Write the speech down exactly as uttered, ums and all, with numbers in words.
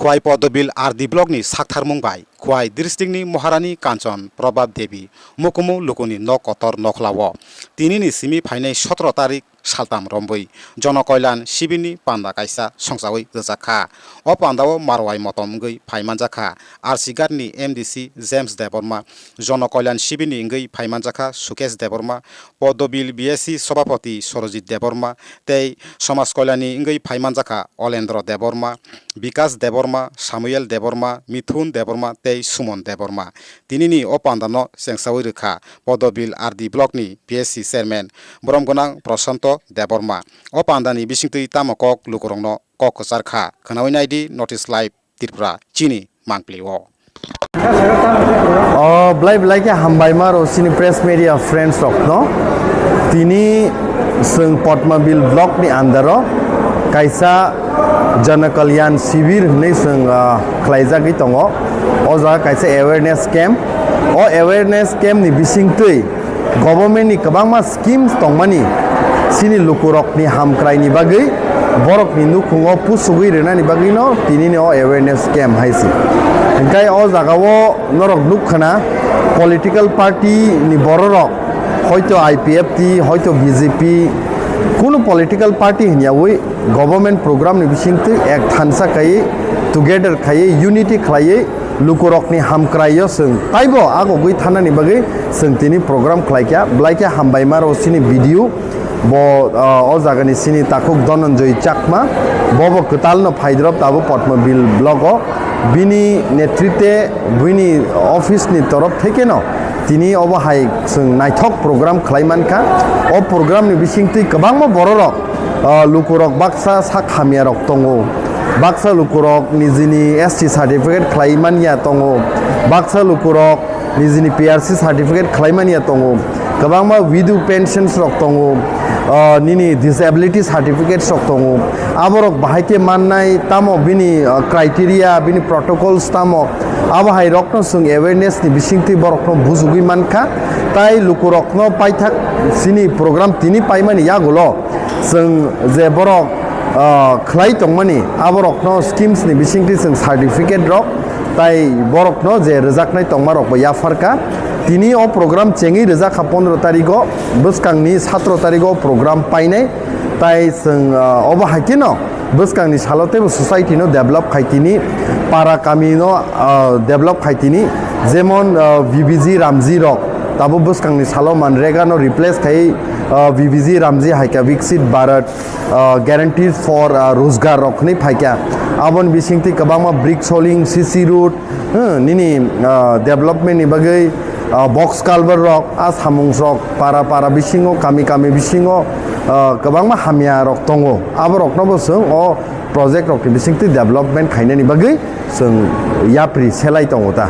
Khwai Podobil R D block ni saktharmung bai Khwai district ni Maharani Kanchon Probab Devi mukumu lukuni nok kotor Nokhlao tinini simi phainai sotoro tarik saltam rombwi Jono Kalyan Shibir ni panda kaisa songchawi rwjak kha. O panda o Marwai motom wngwi phai manjak kha R C Ghat ni M D C James Debbarma, Jono Kalyan Shibir ni wngwi phai manjak kha Sukesh Debbarma, Podobil B S C Sobhapati Sorojit Debbarma tei Somaj Kalyan ni wngwi phai manjak kha Olendro Debbarma, Bikas Debbarma, Samuel Debbarma, Mithun Debbarma tei Sumon Debbarma. Tinini o pandano chengsawi rwkha Podobil R D block ni P S C chairman borom gwnang Prosanto Debbarma. O pandani bisingtwi tamo kok lukurokno kok kwchar kha. Khwnawi naidi Notice Live Tripura chini mangpli o. O blai blai khe hambai ma rw sini press media friends rok no. Tini chwng Potmabil block ni under o kaisa Jana Kalyan Shibir hwnwi chwng, ah, khlaijagwi tongo. O jaga kaisa awareness camp. O awareness camp ni bisingtwi government ni kwbangma schemes tongmani chini lukurokni hamkraini bagwi, borokni nukhungo pusugwi rwnani bagwino tinini o awareness camp hai se. Hwnkhe o jagao norok nukkhana political party ni bororok, hoito I P F T, hoito B J P, kunu political party hinyawi government program ni bisingtwi ek thansa khaiwi, together khaiwi, unity khlaiwi lukurokni hamkraio chwng taibo agogwi thanani bagwi chwng tini program khlaikha. Blaikhe hambaima rw sini video bo, ah, o jagani sini takhuk Dhananjoy Chakma, bobo kwtalno phaidrop tabuk Potmabil block o. Bini netritwe bini office ni torof thekeno tini obo hai chwng naithok program khlai mankha. O program ni bisingtwi kwbangma bororok, ah, lukurok baksa sak hamyarok tongo, baksa lukurok nijini S T certificate khlai manya tongo, baksa lukurok nijini P R C certificate khlai manya tongo, kwbangma widow pensions rok tongo, ah, nini disability certificates rok tongo. Aborok bahai khe mannai tamo bini, ah, criteria, bini protocols tamo, abo hai rokno chwng awareness ni bisingtwi borokno bujugwi mankha. Tai lukurokno paithak chini program tini paimani yagulo chwng je borok, ah, khlai tongmani aborokno schemes ni bisingtwi chwng certificate rok tai borokno je rwjaknai tongmarokbo yapharkha. Tini o program chengwi rwjakha pondro tarigo, bwskangni satro tarigo program painai. Tai chwng, ah, obo hai kheno bwskangni salo teibo society no develop khai tini, para kami no, ah, develop khai tini, jemon, ah, B B G Ramji rok tabo bwskangni salo Manrega no replace khai, ah, B B G Ramji hai kha Viksit Bharat, ah, Guarantee for, ah, Rozgar rok hwnwi phaikha. Aboni bisingtwi kwbangma brick soling, C C road, hmm, nini, ah, development ni bagwi, ah, box culvert rok, ah, samung rok, para para bisingo, kami kami bisingo, ah, kwbangma hamya rok tongo. Abo rokno bo chwng o project rok ni bisingtwi development khainani bagwi chwng yapri selai tongo ta.